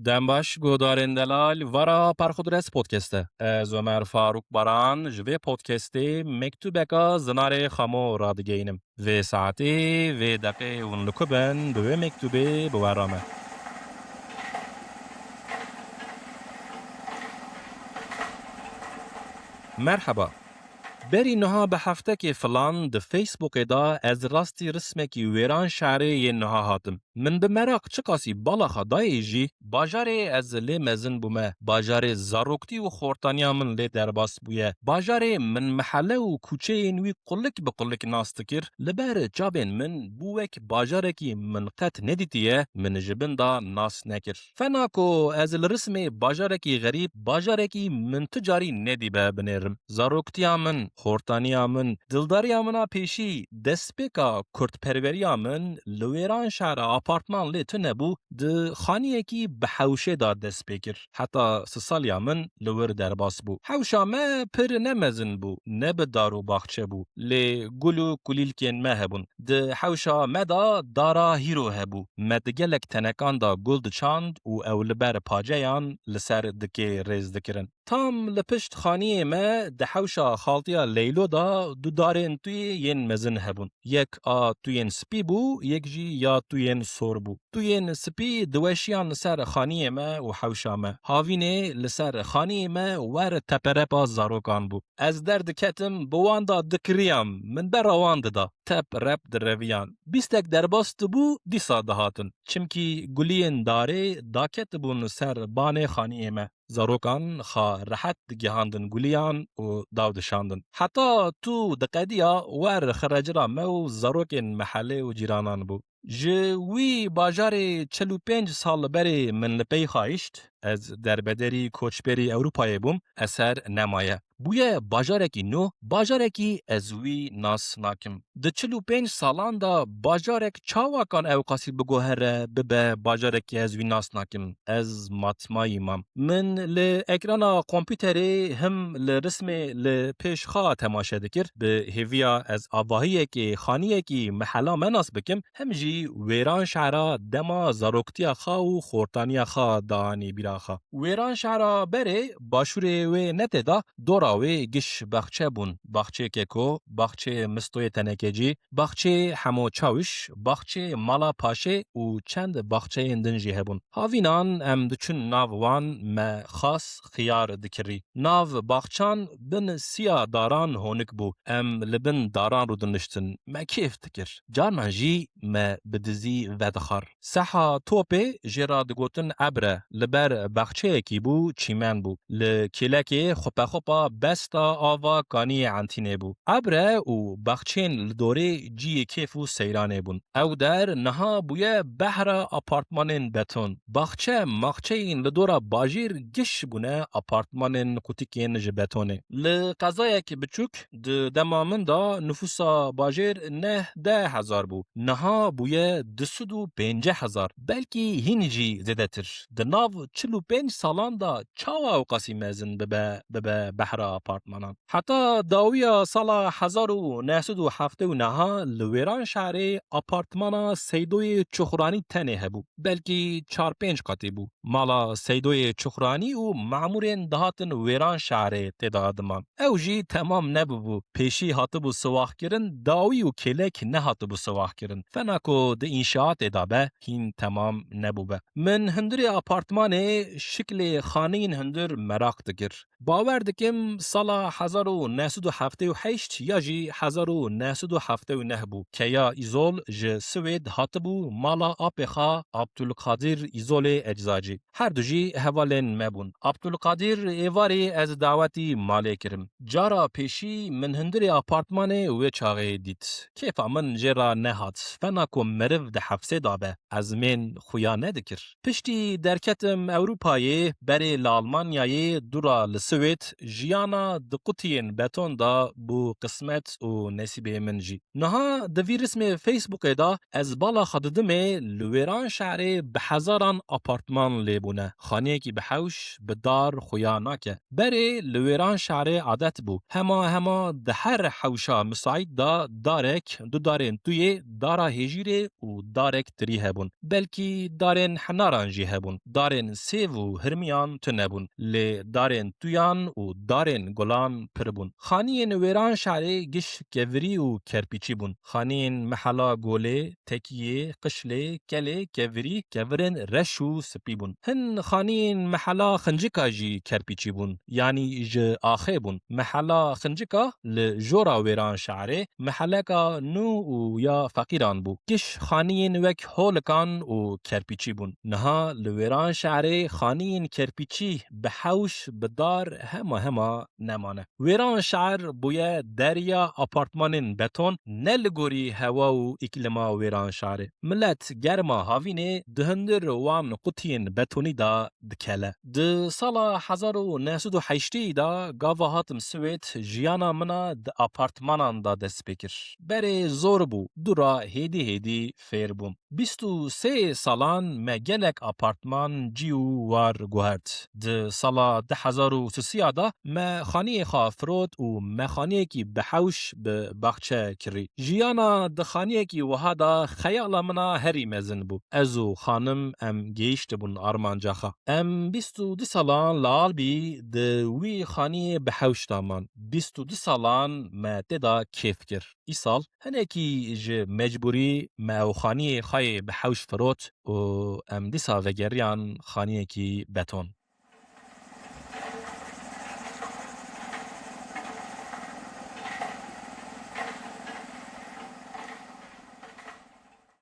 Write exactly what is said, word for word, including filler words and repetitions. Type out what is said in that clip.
Dem baş, guhdarên delal, vara Perxudres Podcast e. Ez Omer Faruk Baran ji vê podcastê mektûbeka Zinarê Xamo radigeynim. Vê saetê, vê deqê hûn li ku bin, bi wê mektûbê bi we re me. Merheba. Berî niha bi heftekê filan di Facebookê de ez rastî rismekî wêran şerê yên niha hatim. Min bi meraq çiqasî bala xwe dayê jî, bajarê ez lê mezin bûme, bajarê zaroktî û xortaniya min lê derbas bûye, bajarê min mehele û kûçeyên wî qulik bi qulik nas dikir, li ber çavên min bû wek bajarekî min qet nedîtiye, min ji bin de nas nekir. Fena ku ez li rismê bajarekî xerîb, bajarekî min tu carî nedîbe binêrim. Zaroktiya min, xortaniya min, dildariya min a pêşî, destpêka kurdperweriya min li wêran şehra apartman lê tune bû, di xaniyekî bi hewşê de dest pê kir. Heta sisaliya min li wir derbas bû. Hewşa me pir ne mezin bû, ne bi dar û baxçe bû, lê gul û kulîlkên me hebûn. Di hewşa me de dara hîro hebû. Me di gelek tenekan de gul diçand û ew li ber paceyan li ser dikê rêz dikirin. Tam li pişt xaniyê me di hewşa xaltiya Leylo de du darên tuyê yên mezin hebûn. Yek a tuyên spî bû, yek jî ya tuyên sor bû. Tuyên spî diweşiyan li ser xaniyê me û hewşa me. Havînê li ser xaniyê me wer teperepa zarokan bû. Ez derdiketim, bi wan de dikiriyam, min bera wan dida. Tep rep direviyan. Bîstek derbas dibû, dîsa dihatin. Çimkî guliyên darê daketibûn ser banê xaniyê me. Zarokan xwe rehet digihandin guliyan û daw dişandin. Heta tu diqediya wer xirecira me û zarokên mehelê û cîranan bû. Ji wî bajarê çil û pênc sal berê min li pey xayişt, ez derbederî koçberî Ewropayê bûm, eser nemaye. Bûye bajarekî nû, bajarekî ez wî nas nakim. Di çil û pênc salan de bajarek çawa kan ewqasî biguhere bibe bajarekî ez wî nas nakim? Ez matmayî mam. Min li ekrana kompîterê him li rismê li pêş xwe temaşe dikir. Bi hêviya ez avahiyekê xaniyekî mehela me nas bikim, him jî wêran şehra dema zaroktiya xwe û xortaniya xwe danî bîra xwe. Wêran şehra berê başûrê wê ne tê de, dora wê giş baxçe bûn. Baxçê keko, baxçê mistoyê tenekecî, baxçê Hemo Çawiş, baxçê Mala Paşê û çend baxçeyên din jî hebûn. Havînan em diçûn nav wan, me xas xiyar dikirî. Nav baxçan bin siya daran honik bû. Em li bin daran rûdiniştin. Me kêf dikir. Carnan jî me bi dizî vedixar. Seha topê jê re digotin Ebre, li ber baxçeyekî bû, çîmen bû. Li kêlekê xupexupa besta ava kaniyê entînê bû. Ebre û baxçeyên li dorê ciyê kêf û seyranê bûn. Ew der niha bûye behra apartmanên beton. Baxçe maxçeyên li dora bajêr giş bûne apartmanên qutikên ji betonê. Li qezayek biçûk di dema min de nifûsa bajêr neh deh hezar bû. Niha bûye du sed û pêncî hezar, belkî hîn jî zêdetir. Di nav çil û pênc salan de çawa ewqasî mezin bibe, bibe behra apartmanan? Heta dawiya sala hezar û neh sed û heftê û neh li wêran şerê apartmana Seydoyê Çuxranî tenê hebû. Belkî çar pênc qatî bû. Mala Seydoyê Çuxranî û mamûrên dihatin wêran şerê tê de diman. Ew jî temam nebûbû. Pêşî hatibû siwaxkirin, dawî û kêlek nehatibû siwaxkirin. Fena ku di înşaatê de be, hîn temam nebûbe. Min hundirê apartmanê şiklê xaneyên hundir meraq dikir. Bawer dikim sala hezar û neh sed û heftê û heşt ya jî hezar û neh sed û heftê û neh bû. Keya Îzol ji Swêd hatibû mala apê xwe Abdulkadir Îzolê Eczacî. Her du jî hevalên me bûn. Abdulkadir êvarî ez dawetî malê kirim. Cara pêşî min hundirê apartmanê wê çaxê dît. Kêfa min jê re nehat. Fena ku meriv di hefsê de be, ezmên xuya nedikir. Piştî derketim ew Ewropayê, berê li Almanyayê, dûra li Swêd, jiyana di qutiyên beton de bû qismet û nesîbê min jî. Niha di vî rismê Facebookê de ez bala xwe didimê, li Wêranşehrê bi hezaran apartman lê bûne. Xaniyekî bi hewş bi dar xuya nake. Berê li Wêranşehrê adet bû. Hema hema di her hewşa misaît de darek, du darên tuyê, dara hêjîrê û darek tirî hebûn. Belkî darên henaran jî hebûn. Darên sêv û hirmiyan tune bûn. Lê darên tuyan û darên gulan pir bûn. Xaniyên Wêranşehrê giş kevirî û kerpîçî bûn. Xaniyên mehela Golê, Tekiyê, Qişlê, Kelê, kevirî, kevirên reş û spî bûn. Hin xaniyên mehela Xincika jî kerpîçî bûn, yanî ji axê bûn. Mehela Xincika li jora Wêranşehrê meheleka nû û ya feqîran bû. Giş xaniyên wek holikan û kerpîçî bûn. Niha li Wêranşehrê xaniyên kerpîçî bi hewş, bi dar hema hema nemane. Wêranşehr bûye derya apartmanên beton, ne li gorî hewa û îklîma Wêranşehrê. Milet germa havînê di hundir wan qutiyên betonî de dikele. Di sala hezar û neh sed û heştê de gava hatim Swêd, jiyana min a di apartmanan de dest pê kir. Berê zor bû, dûra hêdî hêdî fêr bûm. Bîst û sê salan me gelek apartman cî û war guhert. Di sala du hezar û sisiya de me xaniyê xwe firot û me xaniyekî bi hewş bi baxçe kirî. Jiyana di xaniyekî wiha de xeyala min a herî mezin bû. Ez û xanim em gihîştibûn armanca xwe. Em bîst û du salan li Albî di wî xaniyê bi hewş de man. Bîst û du salan me tê de kêf kir. Îsal hinekî ji mecbûrî me ew xaniyê xwe yê bi hewş firot û em dîsa vegeriyan xaniyekî beton.